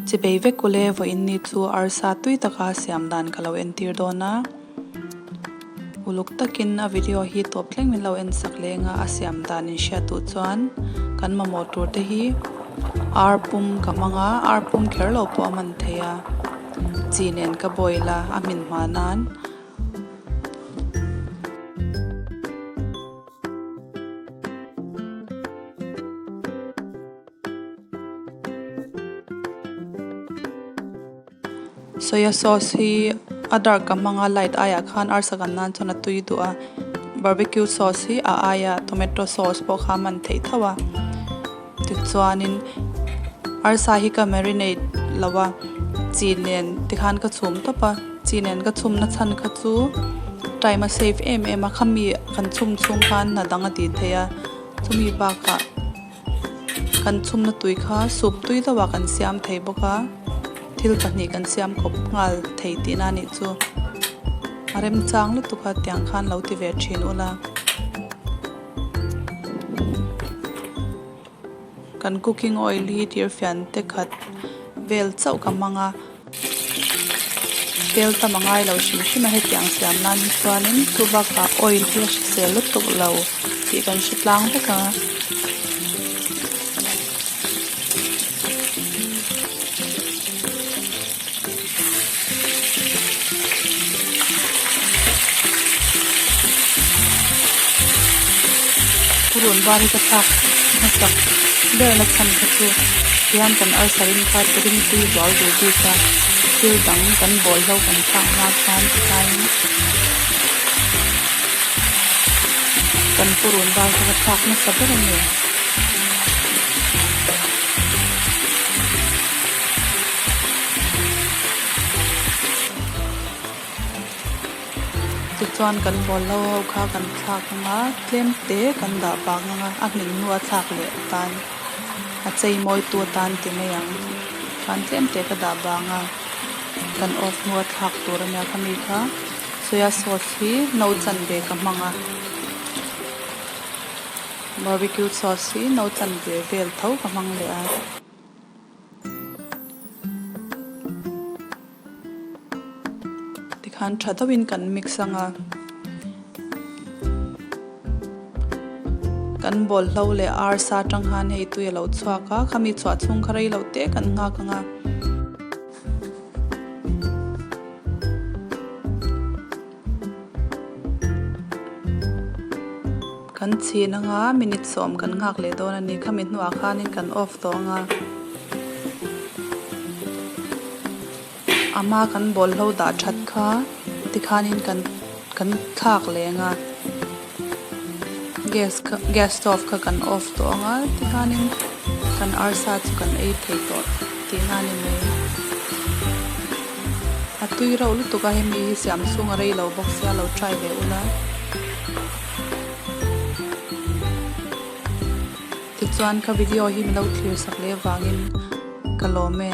Chibei vek ule vawiin ni chu arsa tui taka siam dan ka lo entir dawn a. Uluk takin a video hi tawp thleng min lo en sak leng a, a siam dan in hriat duh chuan kan mamawh tur te hi ar pum ka hmang a, ar pum kher lo pawh a man thei a, chi nen ka boil a, a hmin hma nan. Soya sauce hi a dark ka hmang a light aiah khan arsa kan nan chuan a tui duh a barbecue sauce hi a aiah tomato sauce pawh kha a hman theih tho a tichuanin arsa hi ka marinate lo a chi nen tikhan ka chhum tawp a chi nen ka chhum na chhan kha chu time a save em em a khami kan chhum chhung khan hna dang a tih theih a chumi bakah. Kan chhumna tui kha soup tui deuhah kan siam thei bawk a, thil pahnih kan siam kawp nghal thei tihna a nih chu. A remchang lutuk a tiang khan lo ti ve thin ula. Kan cooking oil hi tirfian te khat vel chauh ka hmang a. Tel tam a ngai lo hrim hrim a hetiang siam nan hi chuanin chu bakah oil hi a hrisel lutuk lo tih kan hre tlang vek a. Purun var hi ka thlak hmasak ber na chhan kha chu tihian kan arsa ring kha ring tui zual duh bik a thil dang kan bawl hlo kan thlak hma khan tihlaiin kan purun var kha ka thlak nasa ber a ni. Tichuan kan bawl ho ho kha kan thlak ang a, tlem te kan dah vang ang a, a hmin hnu a thlak leh atan a chei mawi tu atan ti mai ang. Chuan tlem te ka dah vang a, kan off hnu a thlak tur a nia khami kha soya sauce hi no chanve ka hmang a, barbecue sauce hi no chanve vel tho ka hmang leh a. Tikhan tha deuhin kan mix ang a, kan bawlhlo leh arsa atang khan hei tui a lo chhuak a, khami chhuah chhung kha rei lo te kan nghak ang a. Kan chhin anga minute sawm kan nghak leh dawn a ni. Khami hnuah khanin kan off tawh anga a hma kan bawlhlo dah that kha tikhanin kan kan thlak leh anga gas kha gas stove kha kan off tawh anga tikhanin kan arsa chu kan ei thei tawh tihna a ni mai. A tui reuh lutuk a hemi hi siam chhung a rei lo bawk sia lo try ve ula. Tichuan ka video hi min lo thlir sak leh vangin ka lawm e.